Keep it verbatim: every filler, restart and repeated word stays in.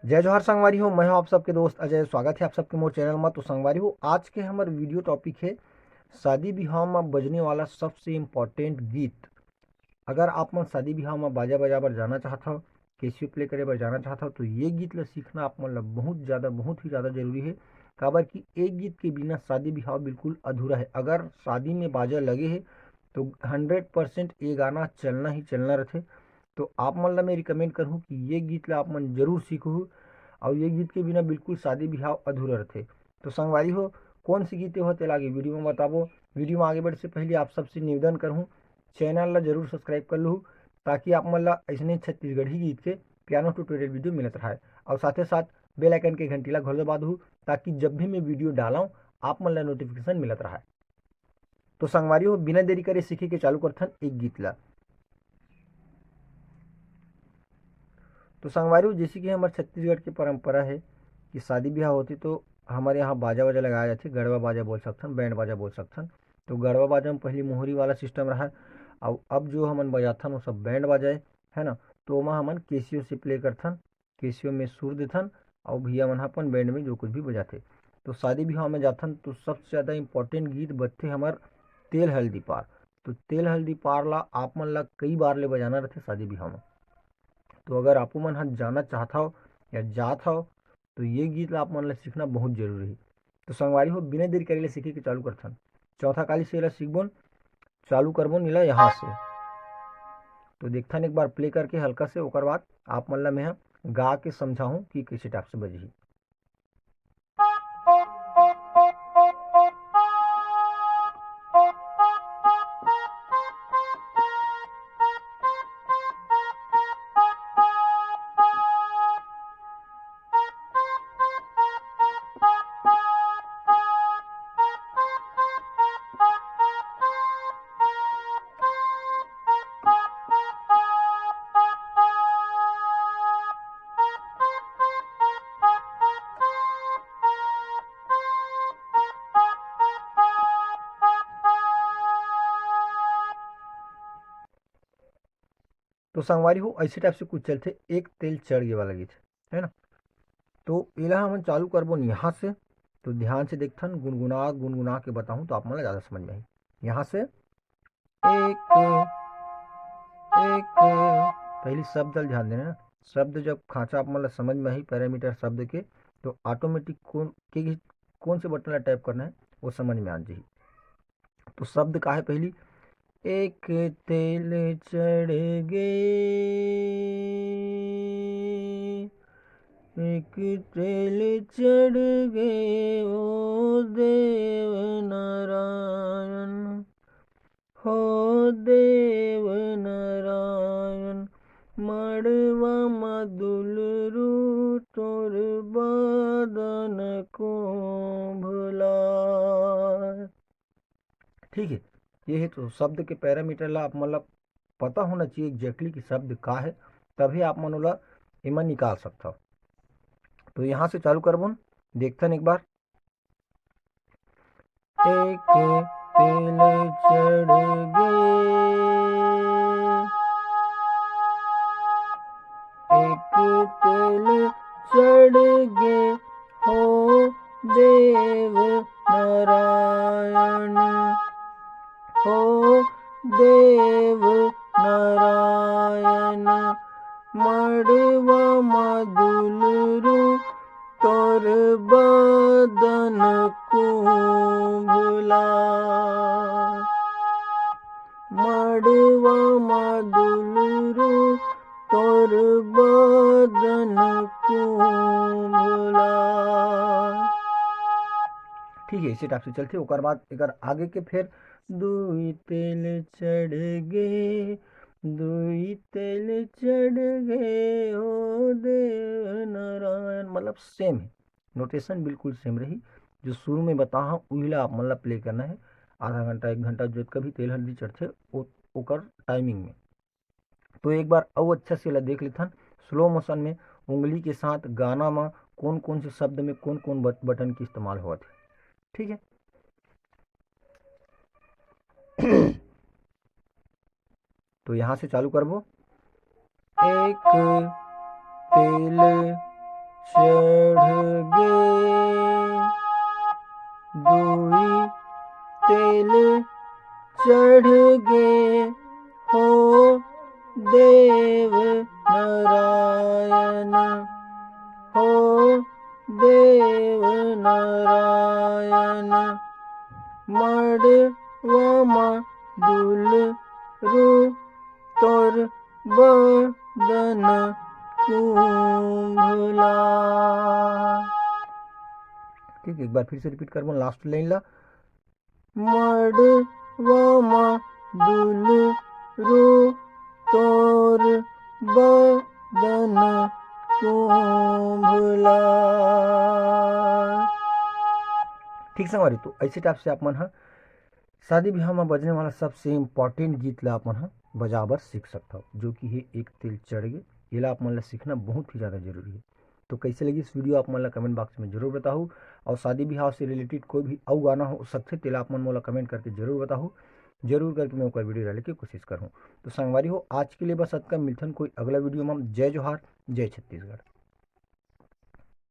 जय जोहार संगवारी हो, मैं हूं आप सबके दोस्त अजय। स्वागत है आप सबके मोर चैनल में। तो संगवारी हो, आज के हमर वीडियो टॉपिक है शादी बिहाव में बजने वाला सबसे इम्पोर्टेंट गीत। अगर आप मन शादी बिहाव में बाजा बजाए बर जाना चाहत हव, कैसियो प्ले करे बर जाना चाहत हव, तो ये गीत ला सीखना आप मन ला बहुत ज़्यादा, बहुत ही ज़्यादा जरूरी है। काबर कि एक गीत के बिना शादी बिहाव बिल्कुल अधूरा है। अगर शादी में बाजा लगे है तो हंड्रेड परसेंट ये गाना चलना ही चलना रहथे। तो आप मन ला मैं रिकमेंड करहूँ कि ये गीत ला आप मन जरूर सीखहू, और ये गीत के बिना बिल्कुल शादी बिहाव अधूरा रहथे। तो संगवारी हो, कौन सी गीत हो तेला आगे वीडियो में बताबो। वीडियो में आगे बढ़े से पहले आप सबसे निवेदन करहूँ, चैनल ला जरूर सब्सक्राइब कर लूँ, ताकि आप मन ला ऐसने छत्तीसगढ़ी गीत के पियानो ट्यूटोरियल वीडियो मिलत रहे, और साथे साथ बेल आइकन के घंटी ला घलो दबा दू, ताकि जब भी मैं वीडियो डालूँ, आप मन ला नोटिफिकेशन मिलत रहे। तो संगवारी हो, बिना देरी करे सीखे के चालू करथन एक गीत ला। तो संगवारी हो, जैसे कि हमर छत्तीसगढ़ के परंपरा है कि शादी ब्याह होथे तो हमर यहाँ बाजा वाजा लगाया जाथे, गड़वा बाजा बोल सकथन, बैंड बाजा बोल सकथन। तो गड़वा बाजा में पहली मोहरी वाला सिस्टम रहा, और अब जो हमन बजाथन वो सब बैंड बाजा है, है ना। तो ओमा हमन केसियो से प्ले करथन, केसियो में सुर देथन, और भैया मन ह अपन बैंड में जो कुछ भी बजाथे। तो शादी ब्याह में जाथन तो सबसे ज़्यादा इम्पोर्टेंट गीत बजथे हमर तेल हल्दी पार। तो तेल हल्दी पार ला आप मन ला कई बार ले बजाना रहथे शादी ब्याह में। तो अगर आपो मन ह जाना चाहत हव या जात हव, तो ये गीत ला आप मन ला सीखना बहुत जरूरी है। तो संगवारी हो, बिना देरी करे ले सीखे के चालू करथन। चौथा काली से एला सीखबोन, चालू करबोन एला यहाँ से। तो देखथन एक बार प्ले करके हल्का से, ओकर बाद आप मन ला मैं ह गा के समझाहूँ कि कैसे टाइप से बजही। तो संगवारी हो, ऐसे टाइप से कुछ चलथे, एक तेल चढ़ गे वाला गीत, है ना। तो एला हमन चालू करबो यहाँ से। तो ध्यान से देखथन, गुनगुना गुनगुना के बताहूँ तो आप मन ला ज़्यादा समझ में आही। यहाँ से एक, एक, पहली शब्द ल ध्यान देना ना। शब्द जब खांचा आप मन ला समझ में आही, पैरामीटर शब्द के, तो ऑटोमेटिक कौन के, कौन से बटन ला टैप करना है वो समझ में आ जाही। तो शब्द का है पहली, एक तेल चढ़ गे, एक तेल चढ़ गे ओ देव नारायण, हो देव नारायण, मड़वा म दुलरू तोर बदन को भुला। ठीक है, ये है तो शब्द के पैरामीटर ला आप मन ला पता होना चाहिए एग्जैक्टली कि शब्द का है, तभी आप मन ओला एमा निकाल सकथव। तो यहाँ से चालू करबोन, देखथन एक बार। एक तेल चढ़ गे, एक तेल चढ़ गे हो देव नारायण, हो देव नारायण, मड़वा म दुलरू तोर बदन कुंभला, मड़वा म दुलरू तोर बदन कुंभला। ठीक है, इसे टाइप से चलथे। ओकर बाद एकर आगे के फेर दुई तेल चढ़ गे, दुई तेल चढ़ गे ओ देव नारायण, मतलब सेम है, नोटेशन बिल्कुल सेम रही। जो शुरू में बताहा उही ला आप मन ला प्ले करना है, आधा घंटा एक घंटा जतका भी तेल हल्दी चढ़थे ओ-, ओकर टाइमिंग में। तो एक बार अउ अच्छा से ला देख लेथन स्लो मोशन में, उंगली के साथ गाना में कौन कौन से शब्द में कौन कौन बट-, बटन के इस्तेमाल होवत है। ठीक है, तो यहाँ से चालू करबो। एक तेल नारायण हो देव नारायण, मड़वा म दुलरू तोर बदन कुंभला। ठीक, एक बार फिर से रिपीट करबो लास्ट लाइन ला। मड़वा म दुलरू तोर बदन कुंभला। ठीक संगवारी, तो ऐसे टाइप से आप मन ह शादी बिहाव म बजने वाला सबसे इम्पोर्टेंट गीत ला आप मन ह बजा बर सीख सकथव, जो कि हे एक तेल चढ़ गे। एला आप मन ला सीखना बहुत ही ज़्यादा जरूरी है। तो कैसे लगी इस वीडियो, आप मन ला कमेंट बॉक्स में जरूर बताहू, और शादी बिहाव से रिलेटेड कोई भी अउ गाना हो सकथे, तेला आप मन मोला कमेंट करके जरूर बताहू। जरूर करके मैं ओकर वीडियो डाले के कोशिश करहूँ। तो संगवारी हो, आज के लिए बस अतका। मिलथन कोई अगला वीडियो में। जय जोहार, जय छत्तीसगढ़।